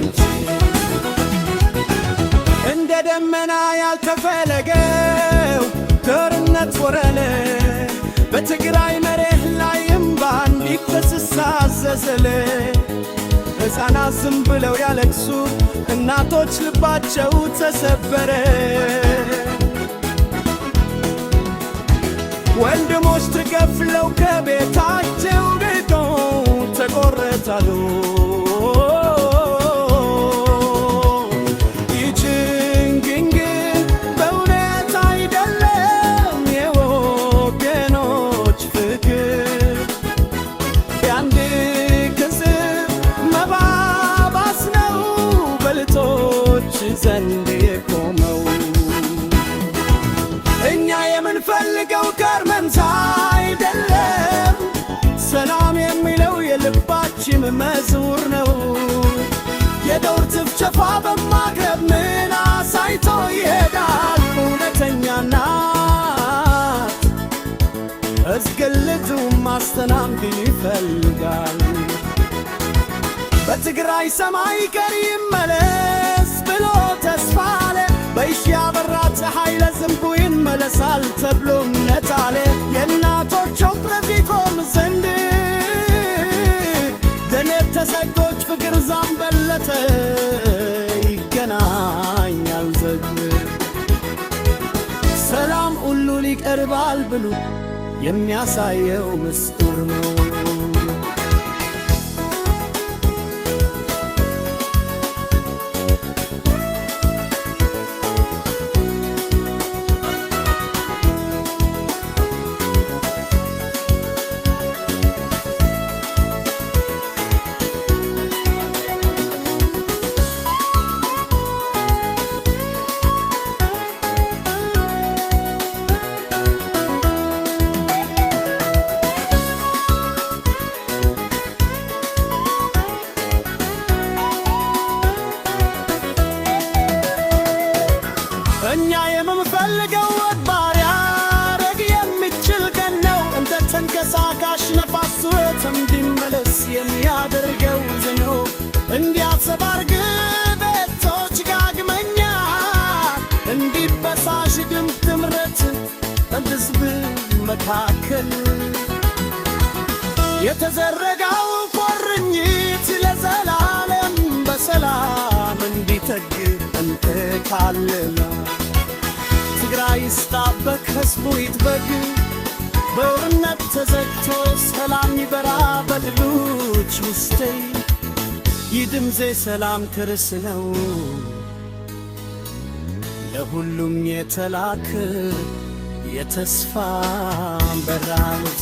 እንጂ። እንደ ደመና ያልተፈለገው ጦርነት ወረለ፣ በትግራይ መሬት ላይ እምባ እንዲፈስስ አዘዘለ። ሕፃናት ዝም ብለው ያለቅሱ፣ እናቶች ልባቸው ተሰበረ። ወንድሞች ተገፍለው ከቤታቸው ርቀው ተቆረጣሉ። ይህ ችግኝ ግን በእውነት አይደለም የወገኖች ፍቅር፣ የአንድ ክስብ መባባስ ነው በልጦች ዘንድ የቆመው። እኛ የምንፈልገው ጋርመንት አይደለም፣ ሰላም የሚለው የልባችን መዝሙር ነው። የዶር ጭፍጨፋ በማቅረብ ምን አሳይቶ ይሄዳል? እውነተኛ እናት እዝግልቱ ማስተናገድ ይፈልጋል። በትግራይ ሰማይ ቀር ይመለስ ብሎ ተስፋ አለ። በይሽ ያበራ ፀሐይ ለዝንቡ ይመለሳል ተብሎ እምነት አለ። የእናቶች ፕረት ይቆም ዘንድ ደነት ተሰጎች ፍቅር ዛምበለተ ይገናኛል ዘግ ሰላም ሁሉ ሊቀርባል ብሉ የሚያሳየው ምስጢር ነው። እኛ የምንፈልገው ወግ ባሪያረግ የሚችል ቀን ነው። እንደ ተንቀሳቃሽ ነፋስ ወት እንዲመለስ የሚያደርገው ዝኖ እንዲያንጸባርቅ ቤቶች ዳግመኛ እንዲበሳሽ ድምፅ ትምረት በሕዝብ መካከል የተዘረጋው ቁርኝት ለዘላለም በሰላም እንዲተግ እንተካለን። ትግራይ ይስታበክ፣ ሕዝቡ ይጥበግ፣ በጦርነት ተዘግቶ ሰላም ይበራ በድሎች ውስጤ። ይህ ድምፄ ሰላም ክርስ ነው ለሁሉም የተላከ የተስፋ በራውት።